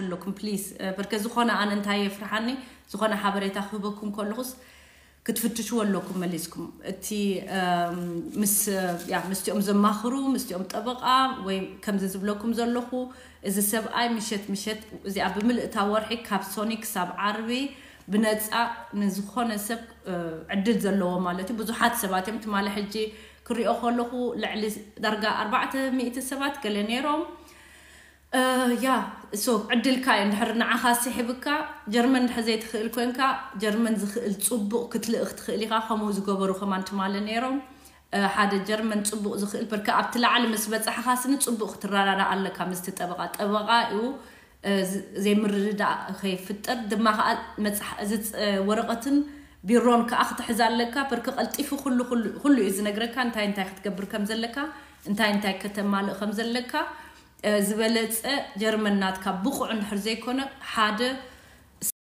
ኣለኩም ፕሊስ። በርከ ዝኾነ ኣነ እንታይ የፍርሓኒ፣ ዝኾነ ሓበሬታ ክህበኩም ከለኹስ ክትፍትሽዎ ኣለኩም መሊስኩም። እቲ ምስ ምስቲኦም ዘማኽሩ ምስቲኦም ጠበቓ ወይ ከምዚ ዝብለኩም ዘለኹ፣ እዚ ሰብኣይ ምሸት ምሸት እዚኣ ብምልእታ ወርሒ ካብ ሶኒ ክሳብ ዓርቢ ብነፃ ንዝኾነ ሰብ ዕድል ዘለዎ ማለት እዩ። ብዙሓት ሰባት እዮም ትማሊ ሕጂ ክሪኦ ከለኹ ልዕሊ ዳርጋ ኣርባዕተ ሚእቲ ሰባት ገለ ነይሮም። ያ ሶ ዕድልካ እዩ። እንድሕር ንዓኻ ስሒብካ ጀርመን እንድሕር ዘይትኽእል ኮንካ፣ ጀርመን ዝኽእል ፅቡቕ ክትልእኽ ትኽእል ኢኻ። ከምኡ ዝገበሩ ከማን ትማሊ ነይሮም። ሓደ ጀርመን ፅቡቕ ዝኽእል በርካ ኣብቲ ላዕሊ ምስ በፃሕኻ ስኒ ፅቡቕ ክትረዳዳ ኣለካ ምስቲ ጠበቓ። ጠበቓ እዩ ዘይምርድዳእ ከይፍጠር ድማ ከዓ ወረቐትን ቢሮን ከዓ ክትሕዝ ኣለካ። በርካ ቀልጢፉ ኩሉ እዩ ዝነግረካ እንታይ እንታይ ክትገብር ከም ዘለካ፣ እንታይ እንታይ ከተማልእ ከም ዘለካ። ዝበለፀ ጀርመን ናትካ ብቑዕ እንድሕር ዘይኮነ ሓደ